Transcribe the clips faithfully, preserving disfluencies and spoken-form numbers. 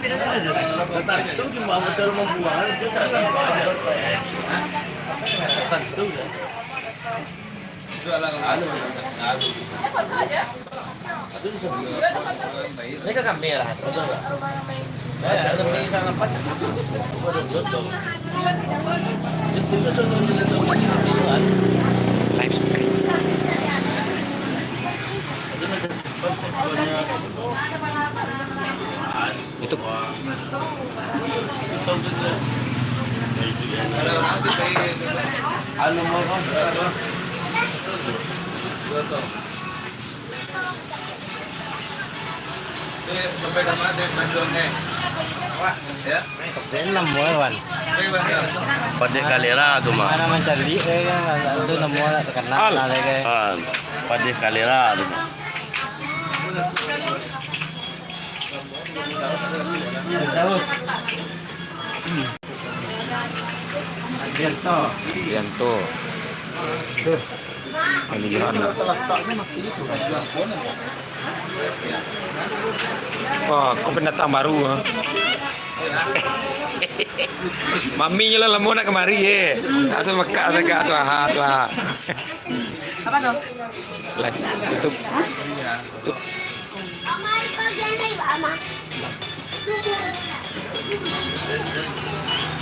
Tantu cuma betul membuang, itu tak ada. Tantu. Ini ke kami lah. Ya, kami sangat. Live stream. Itu. Sampai ke mana dia panjang ni? Wah, ya. Enam buah, Wan. Padeh Kalera tu mah. Mana mancari, eh, kan, tu enam buah tak terkenal lah, eh. Ah, Padeh Kalera tu mah. Bianto. Bianto. Ini Yohana. Wah, kau pendatang baru, ha? Maminyo lah lamo nak kamari, eh. Atau mekak, mekak tu, ha, tu, ha. Apa tu? Live YouTube. Tuh.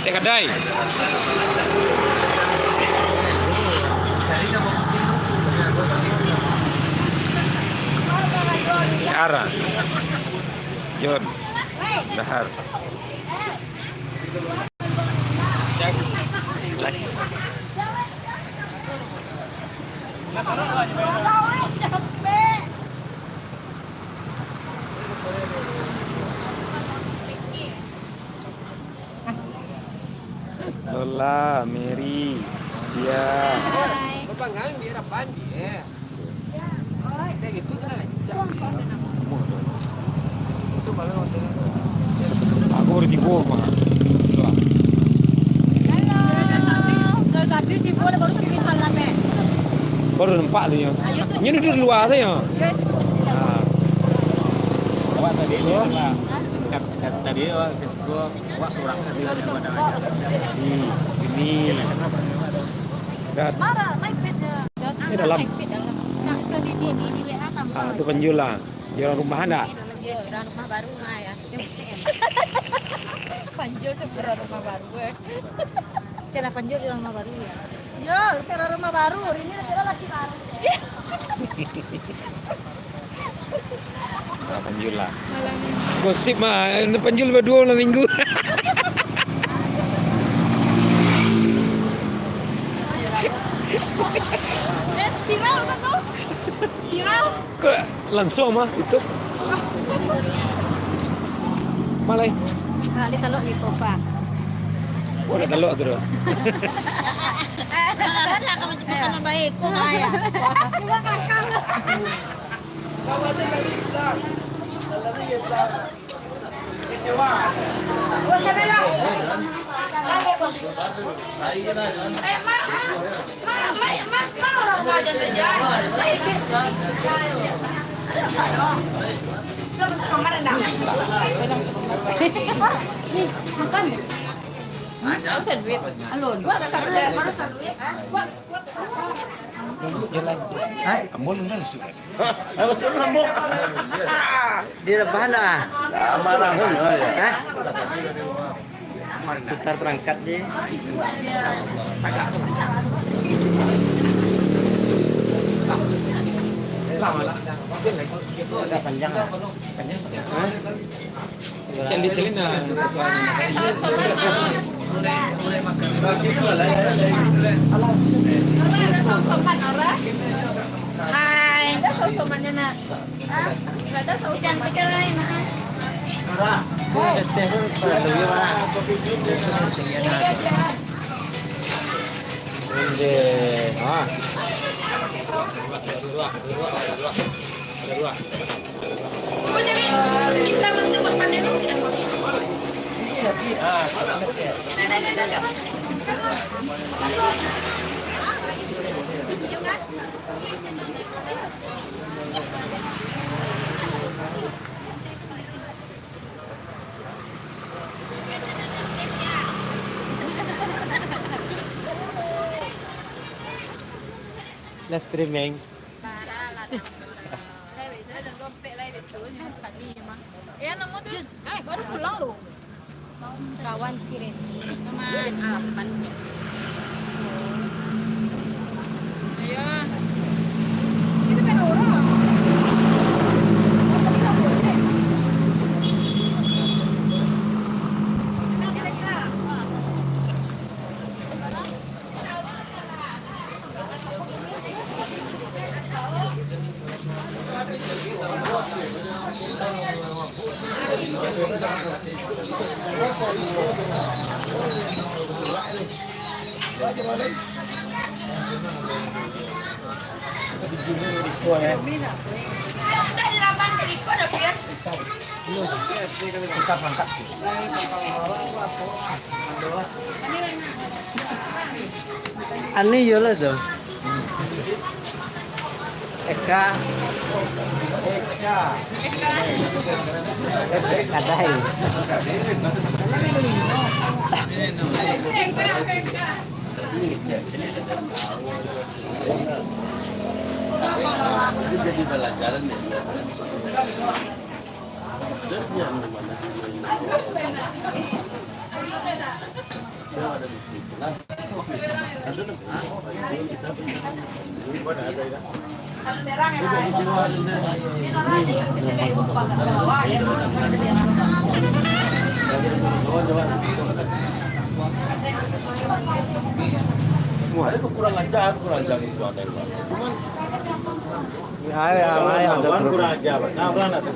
Cek kadai. Dahar. Jon. Dahar. Cek. Live. Lola, Mary, Tia. Hai. Bapak ngan biar apaan dia? Kayak gitu kan aja. Itu kalau hotel. Aku udah tibo mah. Halo. Kalau tadi tibo, baru kini salam, eh. Baru nampak tu, ya. Ini duduk di luar saja. Yes. Ah. Awak tadi ni apa? Kat-, kat-, tadi awak ke situ, awak seorang tadi ada pada. Hmm, ini. Dah. Marah, main pet je. Ini dalam. Main pet dalam. Nah, itu di, di, di, di W A tambah. Ah, tu penjual lah. Di orang rumah ndak? Iya, orang rumah baru mah ya. Panjul tu orang rumah baru, eh. Celah Panjul di orang rumah baru ya. Yo, orang rumah baru. Ini adalah laki baru. Ah, Panjul lah. Malam ini. Gosip mah, ini Panjul berdua malam minggu. Eh, spiral kan tu? Spiral. Kok langsung mah itu? Malai. Nah, di telok di Kopa. Oh, ada telok tu. Lah, kamu cuma sama baik, kok ayah. Cuma kakak. Nih, makan. Alun. Hai, ambon mana sudah? Hah? Apa suruh lambung? Dia dah bahan dah. Lama lah, ya. Hah? Putar perangkat je. Tagak tu. Lama lah. Agak panjang lah. Hah? Celi-celi nah. Hai. Ada saus tomatnya, Nak. Hah? Ada saus tomat. Ini aja. Ah. Live streaming. Parah lah, dah. Live aja, dah dompet live aja, cuma sekali, emang. Ya, namo tu baru pulang loh. Kawan si Reni. Teman. Ayo. Itu kan orang. Motor tak boleh. Anu yo lah tu. Eka. Eka. Kadai. Jadi pelajaran ya. Wah, itu kurang ajar, kurang ajar itu ada. Cuman, ya, ya, ya, kurang ajar. Nah, kurang ajar.